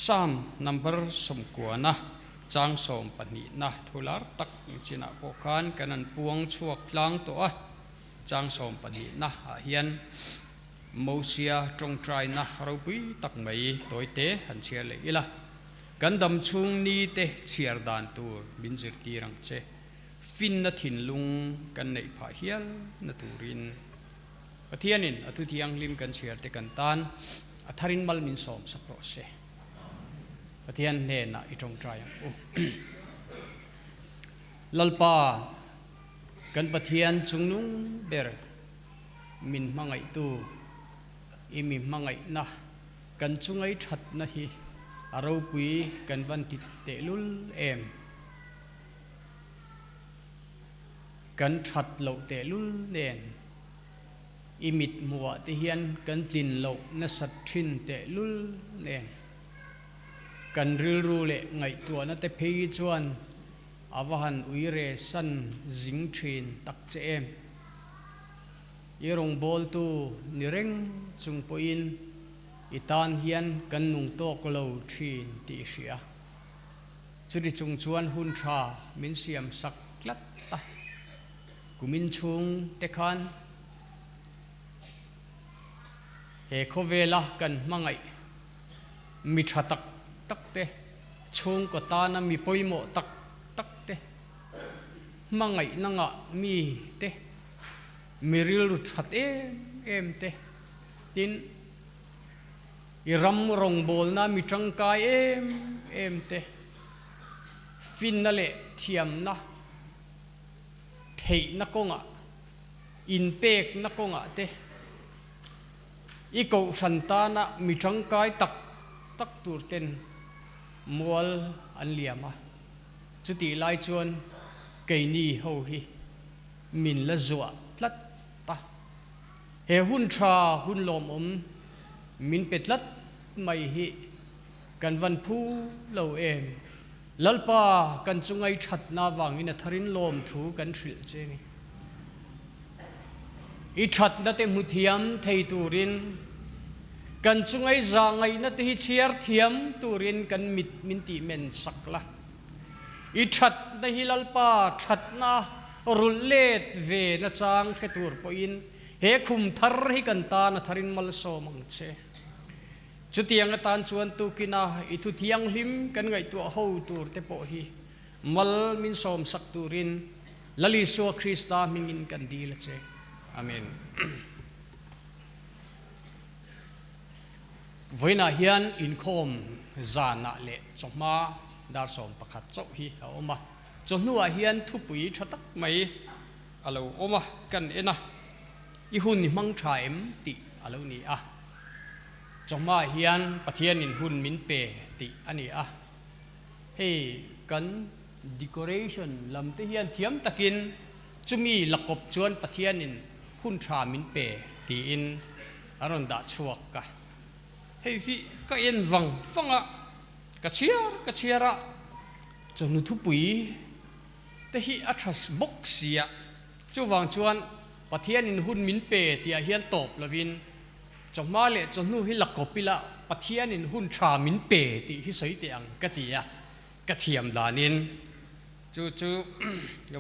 Psalm number sawmkuana chang sawmpahnihna thu lar tak chinah pawh khan kan han puang chhuak tlang tawh a, chang sawmpahnihna ah hian Mosia tawngtaina ropui tak mai tawite han chhiar leh ila, kan dam chhung ni te chhiar dan tur min zirtir ang che, finna thinlung kan neih phah hial na turin. Pathianin a thuthianghlim kan chhiar te kan tan a tharin mal min sawm sak rawh se. Pathian hnenah i tawngtai ang u. Lalpa, kan Pathian chungnung ber min hmangaihtu, i mi hmangaihna kan chungai thatna hi a ropui kan van ti tehlul em? Kan that loh tehlul nen i mit hmuhah te hian kan tlin loh nasat thin tehlul nen kan rilru leh ngaihtuahna te phei chuan a va han ui re san zing thin tak che em. I rawngbawltu ni reng chung pawhin i tan hian kan nung tawk lo thin tih i hria. Chuti chung chuan hun tha min siam sak tlat a, kumin chhung te khan he khawvela kan hmangaih mi tha tak tak te, chhungkaw tana mi pawimawh tak tak te, hmangaihna ngah mi te, mi rilru that em em te, tin, I ram rawngbawlna mi tangkai em em te, finna leh thiamna theihna kawngah, inpekna kawngah te, i kohhran tana mi tangkai tak tak tur ten mual an liam a. Chutih lai chuan keini ho hi min la zuah tlat a. He hun tha hun lawmawm min pe tlat mai hi kan van phu lo em? Lalpa kan chu ngaithatna vangin a tharin lawmthu kan hrilh che ni. I thatna te hmu thiam thei turin, kan chu ngaihza ngaihna te hi chhiar thiam turin kan mit min tih men sak la. I thatna hi Lalpa thatna rulh let ve na chang hre tur pawhin he khum thar hi kan tan a tharin malsawm ang che. Chutiang atan chuan tukina i thu thianghlim kan ngaihtuah ho tur te pawh hi mal min sawmsak turin Lal Isua Krista hmingin kan dil a che. Amen. Vawiinah hian inkhawm zanah leh chawhma dar 11 chauh hi a awm a, chawhnuah hian thupui tha tak mai a lo awm a, kan en a, i hun i hmang tha em tih a lo ni a, chawhmaah hian Pathianin hun min pe tih a ni a, hei kan decoration lam te hian thiam takin chumi la kawp chuan Pathianin hun tha min pe tiin a rawn dah chhuak a, hei hi ka en vang vang a, ka chhiar ka chhiar a, chawhnu thupui te hi a tha bawk si a, chuvang chuan Pathianin hun min pe tih ah hian tawp lovin chawhma leh chawhnu hi la kawp ila Pathianin hun tha min pe tih hi sawi teh ang ka ti a, ka thiam danin chu chu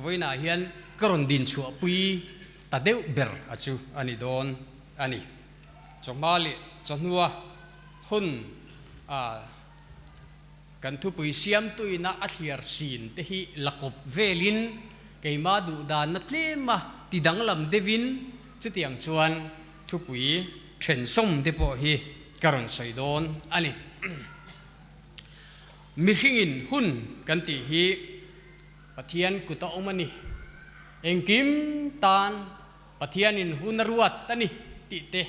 vawiinah hian ka rawn din chhuahpui ta deuh ber a chu a ni dawn a ni. Chawhma leh chawhnua hun a kan thupui siamtuina a thliar sin te hi la kawp velin keima duh danna tlema ti danglam deuhin chutiang chuan thupui thensawm te pawh hi ka rawn sawi dawn a ni. Mihringin hun kan tih hi Pathian kut a awm a ni. Engkim tan Pathianin hun a ruat a ni tih te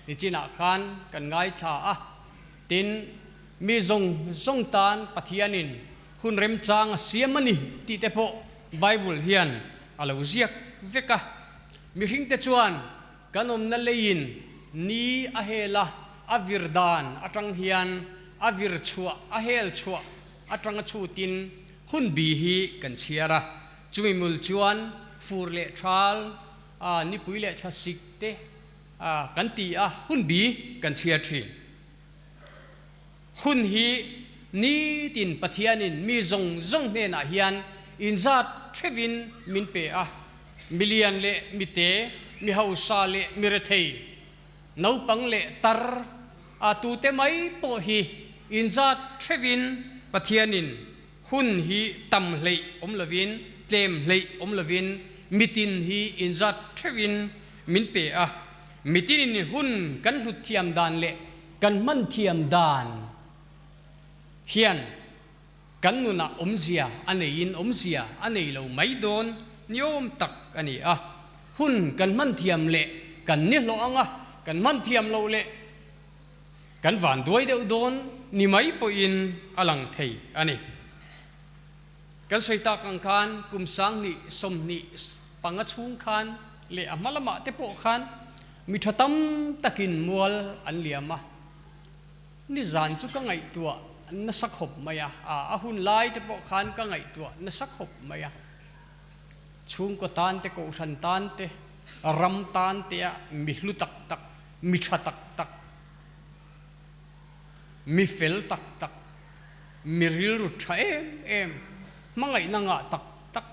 nichinah khan kan ngaithla a. Tin, mi zawng zawng tan Pathianin hun remchang a siam a ni tih te pawh Bible hian a lo ziak vek a. Mihringte chuan kan awmna leiin ni a hel a, a vir dan atang hian a vir chhuah, a hel chhuah atanga chhutin hun bi hi kan chhiar a. Chumi mul chuan fur leh thal, nipui leh thlasik te kan ti a, hun bi kan chhiar thin. Hun hi Nitin Pathianin mi zawng zawng hnenah hian inzat theuhin min pe a, milian leh mite, mi hausa leh mi rethei, naupang leh tar a tute mai pawh hi inzat theuhin Pathianin hun hi tam hleih awm lovin, tlem hleih awm lovin mitin hi inzat theuhin min pe a. Mitinin hun kan hlut thiam dan leh kan hman thiam dan hian kan nunah awmzia a neiin awmzia a nei lo mai dawn ni awm tak a ni a. Hun kan hman thiam leh kan ni hlawh ang a, kan hman thiam loh leh kan van duai deuh dawn ni mai pawhin a lang thei a ni. Kan sawi tak ang khan kum 20 25 chhung khan leh a hma lamah te pawh khan mi tha tam takin mual an liam a. Nizan chu ka ngaihtuah nasa khawp mai a, a hun lai te pawh khan ka ngaihtuah nasa khawp mai a. Chhungkaw tan te, kohhran tan te, ram tan te a mi hlu tak tak, mi tha tak tak, mi fel tak tak, mi rilru tha em em, hmangaihna ngah tak tak,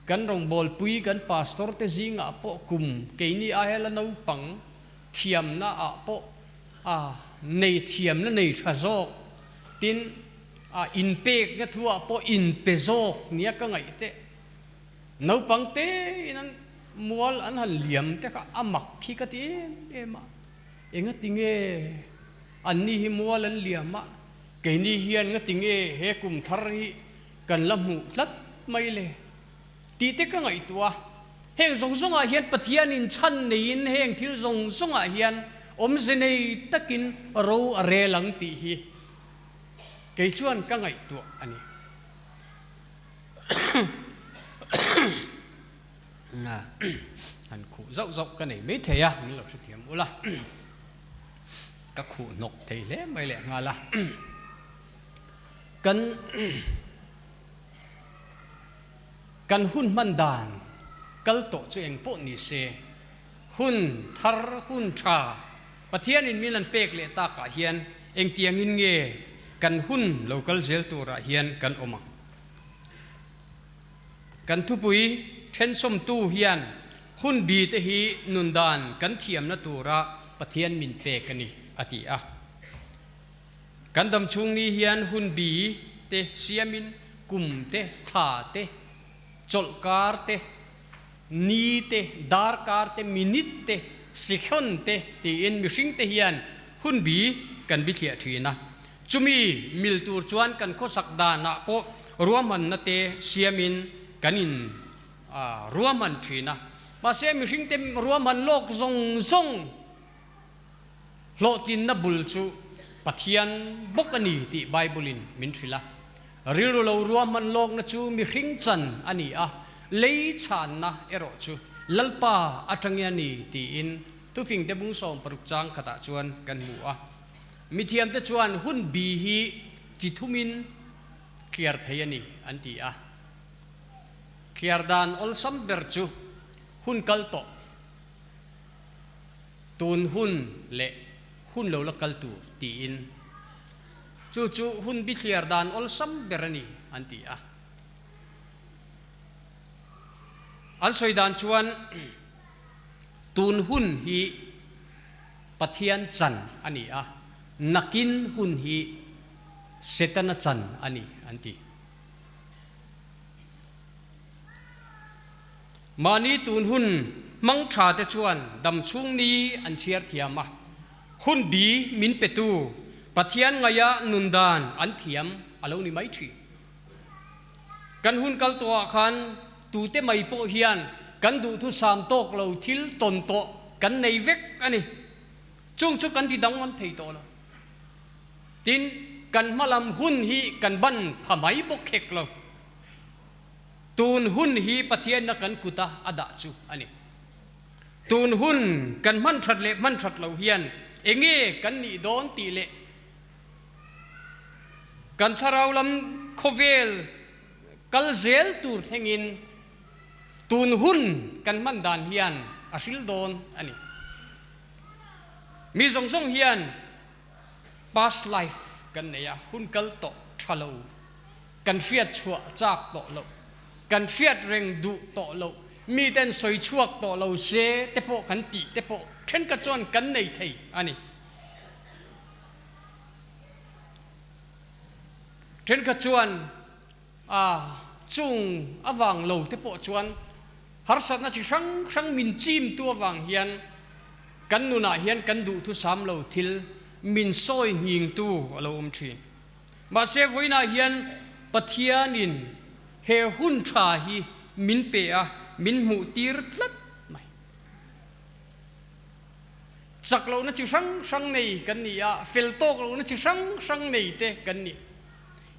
kan rawngbawlpui kan pastor te zingah pawh kum keini aia la naupang thiamna ah pawh a nei thiamna nei tha zawk tin a inpekna thu ah pawh inpe zawk nia ka ngaih teh. Naupang te in an mual an han liam te kha a mak khi ka ti em em a, engati nge anni hi mual an liam a, keini hian ngati nge he kum thar hi kan la hmuh tlat mai le tih te ka ngaihtuah a. Heng zawng zawngah hian Pathianin chhan neiin heng thil zawng zawngah hian awmze nei takin ro a rel ang tih hi kei chuan ka ngaihtuah a ni. Han khuh zauh zauh ka nei mai thei a, min lo hrethiam ula. Ka khuh hnawk thei hle mai leh nghal a. Kan. Kan hun hman dan kal tawh chu eng pawh ni se, hun thar, hun tha Pathianin min an pek leh takah hian engtiangin nge kan hun lo kal zel turah hian kan awm ang? Kan thupui thensawmtu hian hun bi te hi nun dan kan thiamna tura Pathian min pek a ni, a ti a. Kan dam chhung ni hian hun bi te siamin kum te, thla te, chawlhkar te, ni te, darkar te, minute te, second te tiin mihring te hian hun bi kan bithliah thin a. Chumi mil tur chuan kan khawsak danah pawh ruahmanna te siamin kan in ruahman thin a. Mahse mihring te ruahman lawk zawng zawng Hlawhtlinna bul chu Pathian bawk a ni tih Bible-in min hrilh a. Rilru lo ruahman lawkna chu mihring chan a ni a, lei chhanna erawh chu Lalpa atangin a ni tiin Thufingte bung 60 chang khatah chuan kan hmu a. Mithiamte chuan hun bi hi chi thumin thliar thei a ni an ti a. Thliar dan awlsam ber chu hun kal tawh. Tun hun leh hun lo la kal tur tiin chu chu hun bithliar dan awlsam ber a ni an ti a. An sawi dan chuan tun hun hi Pathian chan a ni a, nakin hun hi Setana chan a ni an ti. Mahni tun hun hmang tha te chuan dam chhung ni an chhiar thiam a, hun bi min petu Pathian ngaia nun dan an thiam a lo ni mai thin. Kan hun kal tawhah khan tute mai pawh hian kan duhthusam tawk lo thil tawn tawh kan nei vek a ni. Chung chu kan ti danglam thei tawh lo. Tin, kan hmalam hun hi kan ban pha mai bawk hek lo. Tun hun hi Pathianna kan kuta a dah chu a ni. Tun hun kan hman that leh hman that lo hian enge kan nih dawn tih leh kan thlarau lam khawvel kal zel tur thlengin tun hun kan hman dan hian a hril dawn a ni. Mi zawng zawng hian. Past life kan nei a, hun kal tawh tha lo, kan hriat chhuah chak tawh loh, kan hriat reng duh tawh loh, miten sawi chhuak tawh lo se te pawh kan tih te pawh thenkhat chuan kan nei thei a ni. Thenkhat chuan a chung avang lo te pawh chuan harsatna chi hrang hrang min chimtu avang hian kan nunah hian kan duhthusam lo thil min sawi nghingtu a lo awm thin. Mahse vawiinah hian Pathianin he hun tha hi min pe a, min hmuh tir tlat mai. Chak lohna chi hrang hrang nei kan ni a, fel tawk lohna chi hrang hrang nei te kan ni.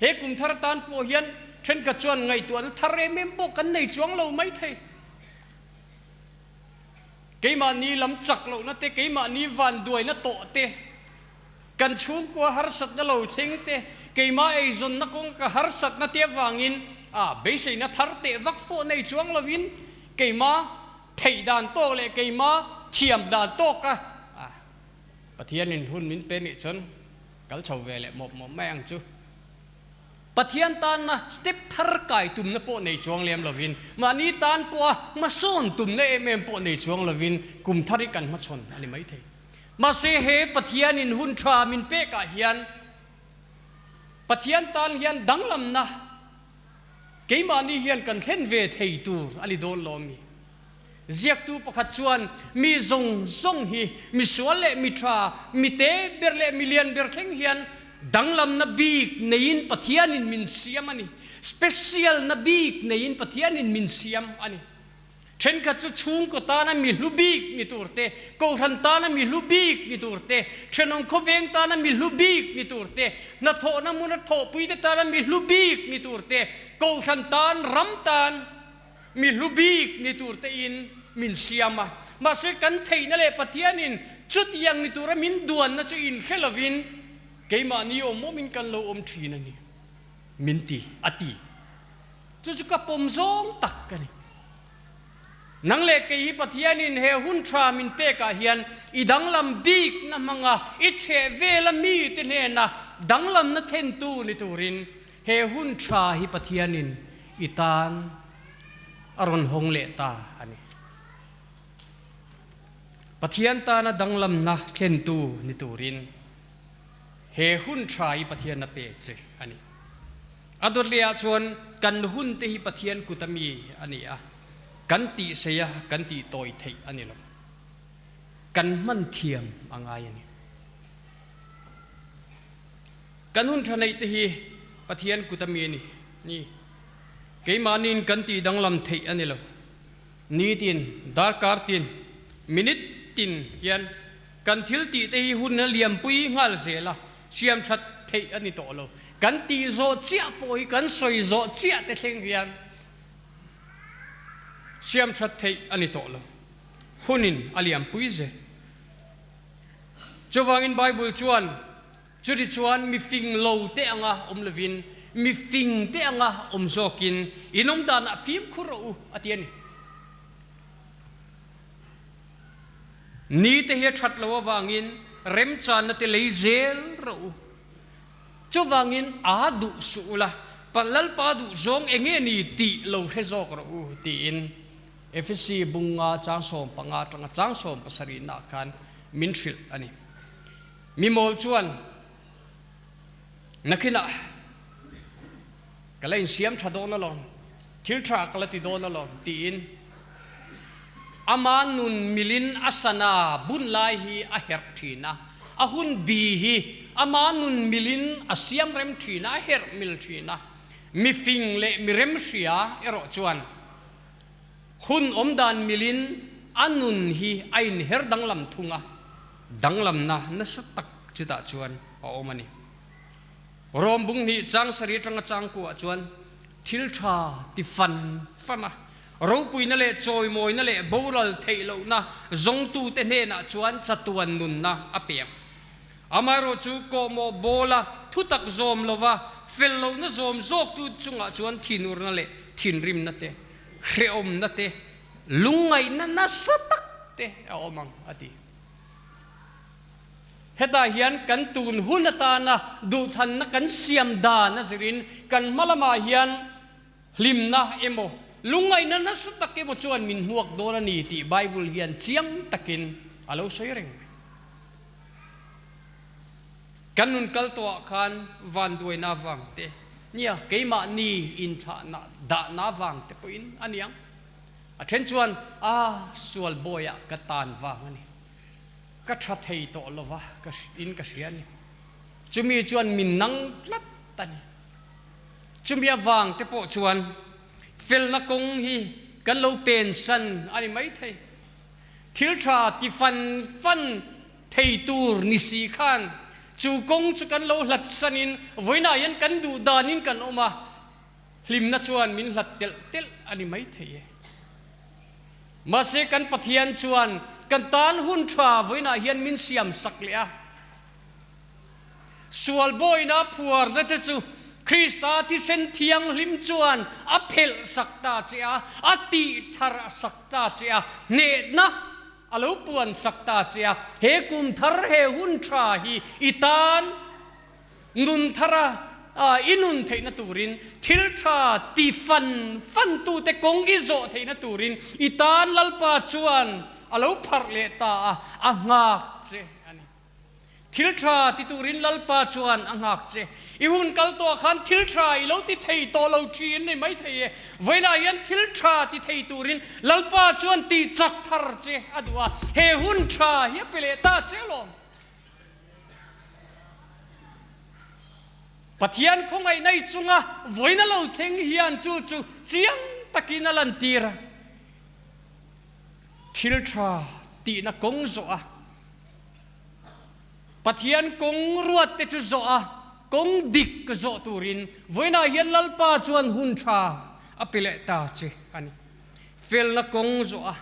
He kum thar tan pawh hian thenkhat chuan ngaihtuahna thar em em pawh kan nei chuang lo mai thei. Keimahni lam chak lohna te, keimahni vanduaina tawh te, kan chhungkua harsatna lo thleng te, keimah eizawnna kawng ka harsatna te avangin a beiseina thar teh vak pawh nei chuang lovin keimah theih dan tawk leh keimah thiam dan tawka Pathianin hun min pe nih chuan Kal chho ve leh mawp mawp mai ang chu. Pathian tanna step thar kai tumna pawh nei chuang lem lovin, mahni tan pawha hmasawn tumna em em pawh nei chuang lovin kum thar hi kan hmachhawn a ni maithei. Mahse he Pathianin hun tha min pekah hian Pathian tan hian danglamna keimahni hian kan thlen ve thei tur a ni dawn lo ami? Ziaktu pakhat chuan, Mi zawng zawng hi mi sual leh mi tha, mi te ber leh mi lian ber thleng hian danglamna bik neiin Pathianin min siam a ni. Specialna bik neiin Pathianin min siam a ni. Thenkhat chu chhungkaw tana mi hlu bik ni tur te, kohhran tana mi hlu bik ni tur te, thenawm khawveng tana mi hlu bik ni tur te, hnathawhna hmuna thawhpuite tana mi hlu bik ni tur te, kohhran tan, ram tan, Mi hlu bik ni tur tein min siam a, mahse kan theihna leh Pathianin chutiang ni tura min duanna chu inhre lovin keimahni awm awmin kan lo awm thin a ni, min ti, a ti. Chu chu ka pawm zawng tak ka ni. Nang leh kei hi Pathianin he hun tha min pekah hian i danglam bikna hmanga i chheh vela mite hnena danglamna thlentu ni turin He hun tha hi Pathianin i tan a rawn hawng leh ta a ni. Pathian tana danglamna thlentu ni turin he hun tha hi Pathian a pe che a ni. A dawtliah chuan kan hun te hi Pathian kut ami a ni a, kan tihsei a, kan tihtawi theih a ni lo. Kan hman thiam a ngai a ni. Kan hun tha neih te hi Pathian kut ami a ni. Ni. Keimahniin kan tih danglam theih a ni lo. Nitin, darkar tin, minute tin hian kan thil tih te hi hun a liampui nghal zel a, siam that theih a ni tawh lo. Kan tih zawh chiah pawh hi kan sawi zawh chiah te thleng hian siam that theih a ni tawh lo. Hunin a liampui zel. Chuvangin Bible chuan Chuti chuan mi fing lo te anga awm lovin mi fing te anga awm zawkin in awm danah fimkhur rawh u, a ti a ni. Ni te hi a that lo avangin remchanna te lei zel rawh u. Chuvangin aa duh suh ula, pa Lalpa duh zawng eng nge ni tih lo hre zawk rawh u, tiin Efesi bunga chang 15 atanga chang 70 nah khan min hrilh a ni. Mi mawl chuan nakinah ka la insiam tha dawn alawm, thil tha ka la ti dawn alawm tiin ama nun milin a sana bun lai hi a herh thin a, a hun bi hi ama nun milin a siam rem thin a, a herh mil thin a. Mi fing leh mi remhria erawh chuan hun awm dan milin a nun hi a inher danglam thung a. Danglamna nasa tak chutah chuan a awm a ni. Rom bung hnih chang sarih atanga chang kuah chuan thil tha ti fan fan a, ropuina leh chawimawina leh boral theih lohna zawngtute hnenah chuan chatuan nunna a pe ang. Amaherawh chu kawhmawh bawla thutak zawm lova fel lohna zawm zawktu chungah chuan thinurna leh thinrimna te, hrehawmna te, lungngaihna nasa tak te a awm ang, a ti. Hetah hian kan tun hun atana duhthlanna kan siam dan a zirin kan hma lamah hian hlimna emaw, lungngaihna nasa tak emaw chuan min hmuak dawn a ni tih Bible hian chiang takin a lo sawi reng mai. Kan nun kal tawhah khan vanduaina avang te, nia keimahni inthlahna dahna avang te pawhin a niang. A then chuan, A, sual bawiah ka tan vang a ni. Ka tha thei tawh lo va, ka in ka hria a ni. Chumi chuan min nang tlat a ni. Chumi avang te pawh chuan felna kawng hi kan lo pensan a ni maithei. Thil tha ti fan fan thei tur ni si khan chu kawng chu kan lo hlat sanin vawiinah hian kan duh danin kan awm a, hlimna chuan min hlat telh telh a ni maithei e. Mahse kan Pathian chuan kan tan hun tha vawiinah hian min siam sak leh a. Sual bawina phuarna te chu Krista thisen thianghlim chuan a phelh sak ta che a, a tih thar sak ta che a, hnehna a lo puan sak ta che a. He kum thar, he hun tha hi i tan nun thara i nun theihna turin, thil tha ti fan fan tute kawng i zawh theihna turin i tan Lalpa chuan a lo pharh leh ta a, a nghak che a ni. Thil tha ti turin Lalpa chuan a nghak che. I hun kal tawhah khan thil tha i lo ti thei tawh lo thin ni mai thei e. Vawiinah hian thil tha ti thei turin Lalpa chuan tih chak thar che a duh a, he hun tha hi a pe leh ta che alawm. Pathian khawngaihna i chunga vawiin a lo thleng hian chu chu chiang takin a lantir a. Thil tha tihna kawng zawh a, Pathian kawng ruat te chu zawh a, kawng dik zawh turin vawiinah hian Lalpa chuan hun tha a pe leh ta che a ni. Felna kawng zawh a,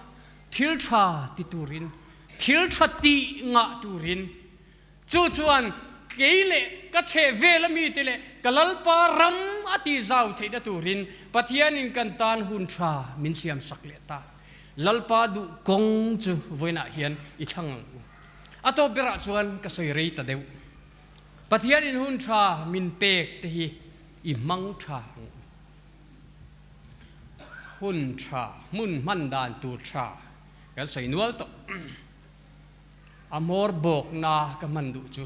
thil tha ti turin, thil tha tih ngah turin, chu chuan kei leh ka chheh vel a mite leh ka Lalpa ram a tih zau theihna turin Pathianin kan tan hun tha min siam sak leh ta. Lalpa duh kawng chu vawiinah hian i thlang ang u. A tawp berah chuan ka sawi rei ta deuh. Pathianin hun tha min pek te hi i hmang tha ang u. Hun tha, hmun hman dan tur tha kan sawi nual tawh. A hmawr bawkna ka hman duh chu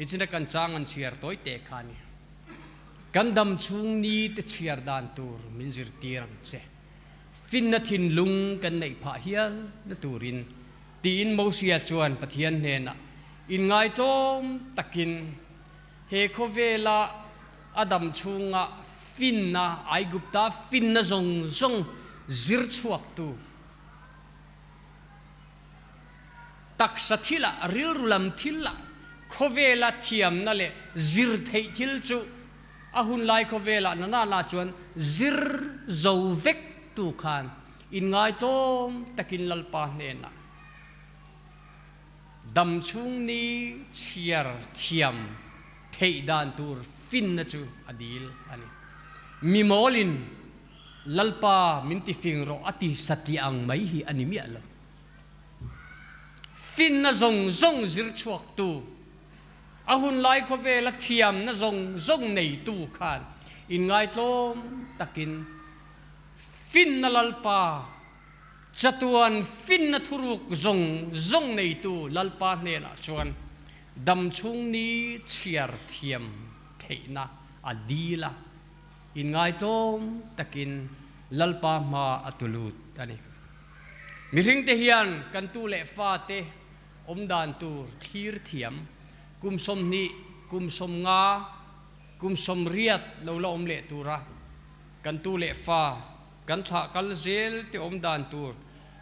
i china kan chang an chhiar tawi te kha a ni. Kan dam chhung ni te chhiar dan tur min zirtir ang che. Finna thinlung kan neih phah hial na turin tiin Mosia chuan Pathian hnenah inngaitawm takin he khawvela a dam chhunga finna, Aigupta finna zawng zawng zir chhuaktu taksa thilah, rilru lam thilah khawvela thiamna leh zir theih thil chu A hun lai khawvelah na na na chuan zir zo vek tu khan inngaitawm takin Lalpa hnenah dam chhung ni chhiar thiam theih dan tur finna chu a dil a ni. Mi mawlin Lalpa min ti fing rawh a ti satliah ang mai hi a ni miah lo. Finna zawng zawng zir chhuak tu A hun lai khawvela thiamna zawng zawng neitu khan inngaitlawm takin finna Lalpa, chatuan finna thuruk zawng zawng neitu Lalpa hnenah chuan damchhung ni chhiar thiam theihna a dil a, inngaitlawm takin Lalpa hma a tulut a ni. Mihringte hian kan tu leh fate Awm dan tur thlir thiam, kum 20, kum 50, kum 80 lo la awm leh tura kan tu leh fa, kan thlah kal zel te awm dan tur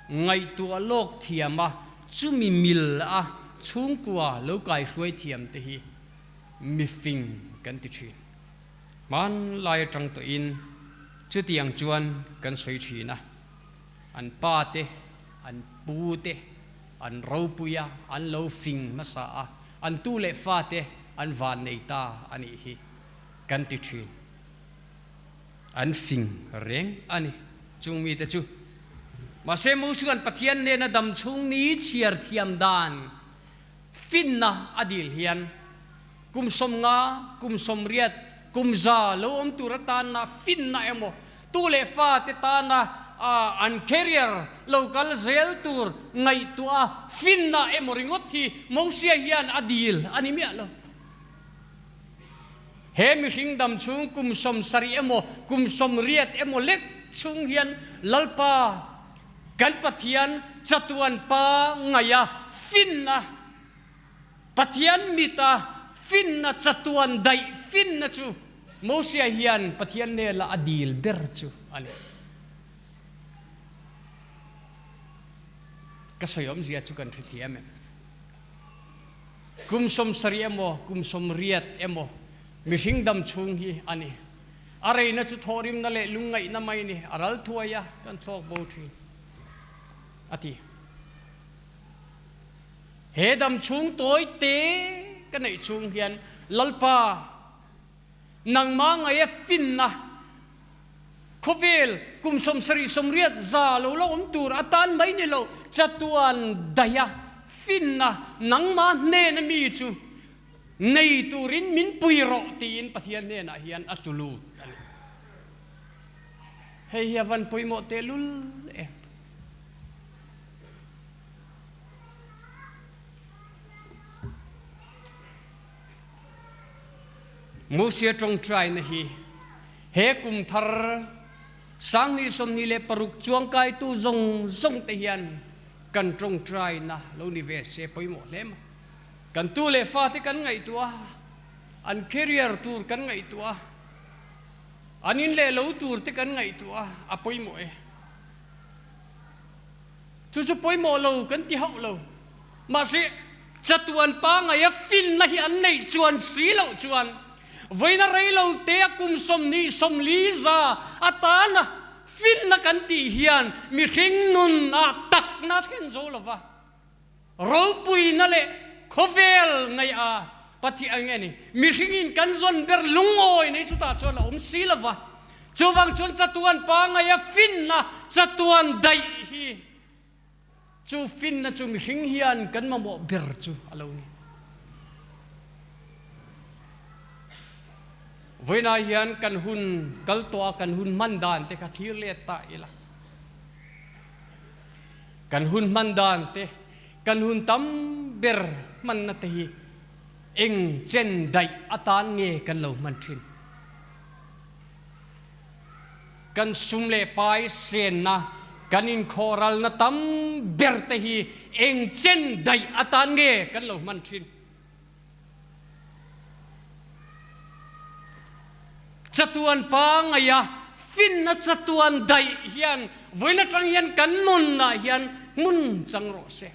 ngaihtuah lawk thiam a, chumi mil a chhungkua lo kaihruai thiam te hi mifing kan ti thin. Hmanlai atang tawhin chutiang chuan kan sawi thin a, an pa te, an pu te, An ropui a, an lo fing hmasa a, an tu leh fate an van nei ta a nih hi kan ti thin. An fing reng a ni chung mite chu. Mahse Mosuan Pathian nena dam chhung ni chhiar thiam dan. Finna a dil hian kum 50, kum 80, kum 100 lo awm tur atana finna emaw, tu leh fate tana an career lo kal zel tur ngaihtuah a finna emaw ringawt hi Mosia hian a dil a ni miah lo. He mihring dam chhung kum 70 emaw, kum 80 emaw lek chhung hian Lalpa Kan Pathian chatuan pa ngaia finna, Pathian mita finna chatuan daih finna chu Mosia hian Pathian nela a dil ber chu a ni. Ka sawi awmzia chu kan hrethiam em? Kum 70 emaw, kum 80 emaw mihring dam chhung hi a ni. A reina chu thawhrimna leh lungngaihna mai ni, a ral thuai a, kan thlawk bo thin, a ti. He dam chhung tawi te ka neih chhung hian Lalpa, nangmah ngaia finna khawvel kum 70 80 za lo la awm tur atan mai ni lo, chatuan daiha finna nangmah hnena mi chu Nei turin min pui rawh tiin Pathian hnenah hian a tlu lut a ni. Hei hi a van pawimawh tehlul em. Mosia tawngtaina hi he kum thar 2026 chuangkaitu zawng zawng te hian kan tawngtaina lo ni ve se pawimawh hle mai. Kan tu leh fate kan ngaihtuah a, an career tur kan ngaihtuah a, an in leh lo tur te kan ngaihtuah a, a pawimawh e. Chu chu pawimawh lo kan ti hauh lo. Mahse, chatuan pangaia finna hi an neih chuan si loh chuan vawiina rei lo te a kum 20 40 atana finna kan tih hian mihring nun ah takna a thlen zo lo va. Ropuina leh khawvel ngaih a Pathian nge ni? Mihringin kan zawn ber lungawi nei chutah chuan a awm si lo va. Chuvang chuan chatuan pa ngaia finna chatuan daih hi chu finna chu mihring hian kan mamawh ber chu a lo ni. Vawiinah hian kan hun kal tawh a kan hun hman dan te kha thlir let ta ila. Kan hun hman dan te, kan hun tam ber hmanna te hi eng chen daih atan nge kan lo hman thin? Kan sum leh pai senna, kan inkhawhralna tam ber te hi eng chen daih atan nge kan lo hman thin? Chatuan pangaia finna chatuan daih hian vawiin atang hian kan nunah hian hmun chang rawh se.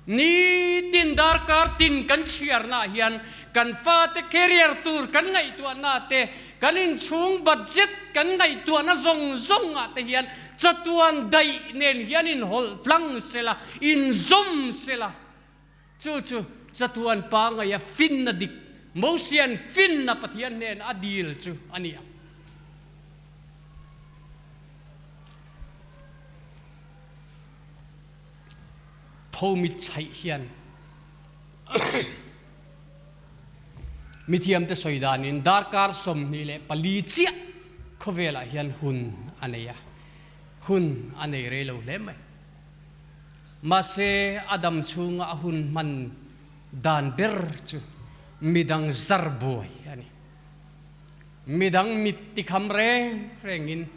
Nitin darkar tin kan chhiarnaah hian kan fate career tur kan ngaihtuahna te, kan inchhung budget kan ngaihtuahna zawng zawngah te hian chatuan daih nen hian inhawlh tlang sela, inzawm sela. Chu chu chatuan pangaia finna dik, Mosia'n finna Pathian hnen a dil chu a ni ang. Tho mit chhaih hian mithiamte sawi danin darkar 24 chiah khawvelah hian hun a nei a, hun a nei rei lo hle mai. Mahse, a dam chhunga a hun hman dan ber chu midang zar buai a ni. Midang mit tikham reng rengin,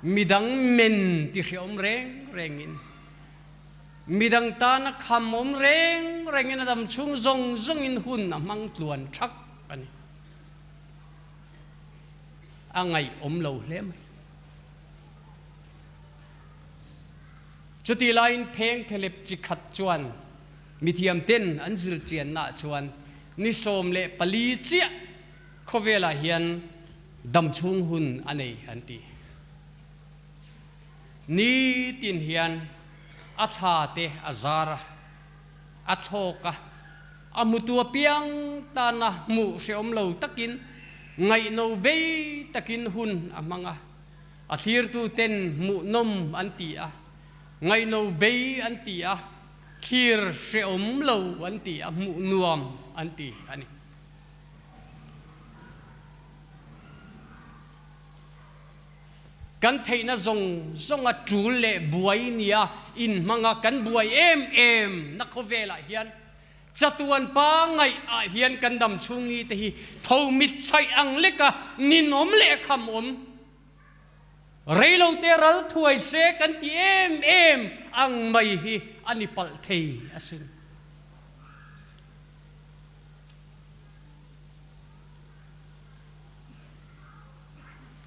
midang men tihriawm reng rengin, midang tana kham awm reng rengin a dam chhung zawng zawngin hun a hmang tluan thak a ni. A ngaihawm lo hle mai. Chutih laiin pheng phelep chi khat chuan mithiam ten an zir chiannaah chuan ni 14 chiah khawvelah hian damchhung hun a nei an ti. Nitin hian a thla te a zar a, a thlawk a, a hmutu apiang tana hmuh hrehawm lo takin ngaihno bei takin hun a hmang a. A thlirtu ten hmuhnawm an ti a, ngaihno bei an ti a. Thlir hrehawm lo an ti a, hmuh nuam an ti a ni. Kan theihna zawng zawnga tul leh buai nia inhmanga kan buai em em na khawvelah hian chatuan pangaih ah hian kan dam chhung ni te hi tho mit chhaih ang leka ninawm leh kham awm reilo te ral thuai se kan ti em em ang mai hi a ni palh thei asin.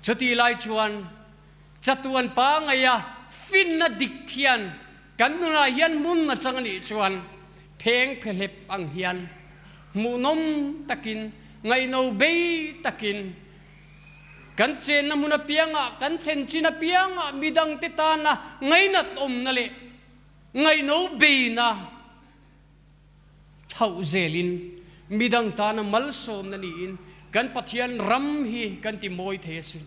Chutih lai chuan chatuan pangaia finna dik hian kan nunah hian mun a chang a nih chuan pheng phehlep ang hian hmuhnawm takin, ngaihno bei takin kan chenna hmun apiangah, kan thlen chin apiangah midangte tana ngainat awmna leh ngaihno beina Thlauh zelin midang tana malsawmna niin kan Pathian ram hi kan ti mawi thei asin.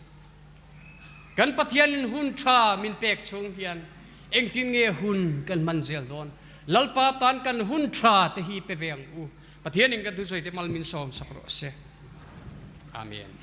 Kan Pathianin hun tha min pek chung hian engtin nge hun kan hman zel dawn? Lalpa tan kan hun tha te hi pe ve ang u. Pathianin kan thusawi te mal min sawm sak rawh se. Amen.